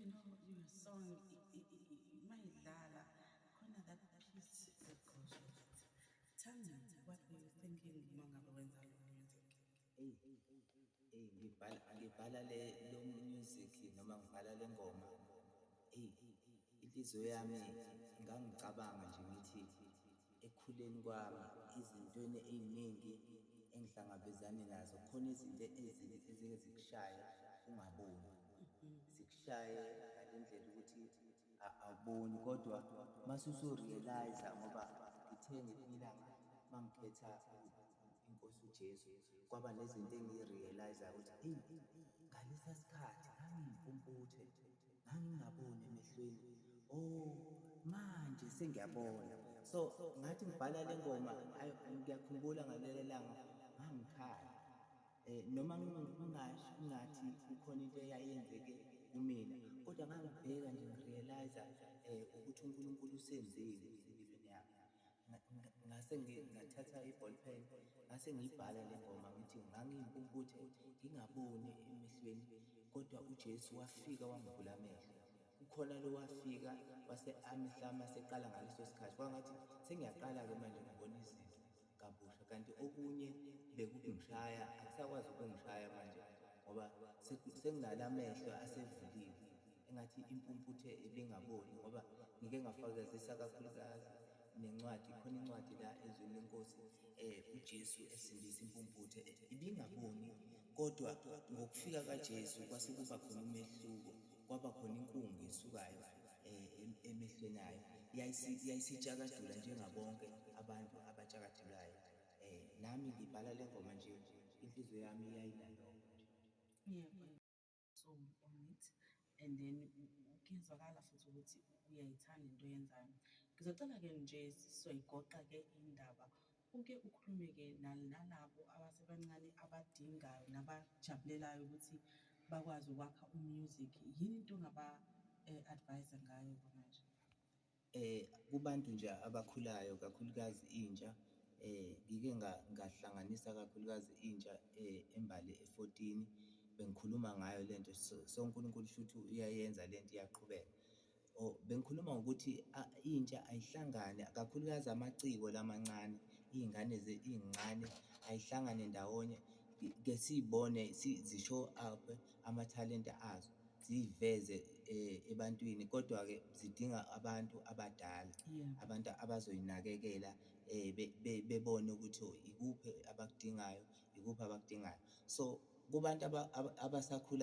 you know your song mayidlala khona that peace that goes with it. Tell me, what were you thinking uma ngabe wenza lo music? Eyi, eyi, ngibhala le lo music noma ngibhala le ngoma, eyi, inhliziyo yami ngangicabanga nje ngithi ekukhuleni kwami, izintweni ey'ningi engihlangabezane nazo, khona izinto ezike zikushaye ungaboni, zikushaye ngale ndlela ukuthi awuboni, kodwa mase usu-realise-a, ngoba ngithe ngelinye ilanga mangikhetha iNkosi uJesu, kwaba nezinto engiyi-realise-ayo ukuthi eyi, ngalesa sikhathi ngangiyimpumputhe, ngangingaboni emehlweni, oh, manje sengiyabona. So ngathi ngibhala le ngoma, ngiyakhumbula ngalelo langa ngangikhala, noma ngingasho ngathi kukhona into eyayenzeke kumina, kodwa ngangibheka nje ngi-realise ukuthi uNkulunkulu usenzile empilweni yami. Ngase ngathatha i-ball pen, ngase ngiyibhala le ngoma, ngithi ngangiyimpumputhe, ngingaboni emehlweni, kodwa uJesu wafika wangivula amehlo. Kukhona lo wafika wase amehlo ami aseqala ngaleso sikhathi, kwangathi sengiyaqala-ke manje ngibona izinto kabusha, kanti okunye bekungishaya akusakwazi ukungishaya manje ngoba senginala mehlo asevuliwe. Engathi impumputhe ebingaboni, ngoba ngike ngafakazisa kakhulukazi nencwadi, khona incwadi la ezwini leNkosi, uJesu esindisa impumputhe ibingaboni, kodwa ngokufika kaJesu kwase kuba khona umehluko, kwaba khona inkungu esukayo emehlweni ayo, yayisitshakadula njengabonke abantu abatshakadulayo. Nami ngibhala le ngoma nje, inhliziyo yami yayinalokho nje. Yebo, soul on it and then kuyezwakala futhi ukuthi uyayithanda into oyenzayo. Ngizocela-ke nje sizoyigoqa-ke indaba, uke ukhulume-ke nalabo abasebancane abadingayo nabajabulelayo ukuthi bakwazi ukwakha u-music. Yini into ongaba-advise-a ngayo manje? Kubantu nje abakhulayo, kakhulukazi intsha, ngike ngahlanganisa kakhulukazi intsha eMbali e-fourteen, bengikhuluma ngayo lento. So, uNkulunkulu shuthi uyayenza lento, iyaqhubeka. Oh, bengikhuluma ngokuthi intsha ayihlangane, kakhulukazi amaciko lamancane, iy'ngane iy'ncane ayihlangane ndawonye, kesiy'bone zisho up-e amathalente azo, ziy'veze ebantwini. Kodwa-ke zidinga abantu abadala, abantu abazoyinakekela, bebone ukuthi ikuphi abakudingayo, ikuphi abakudingayo. So, kubantu abasakhulayo.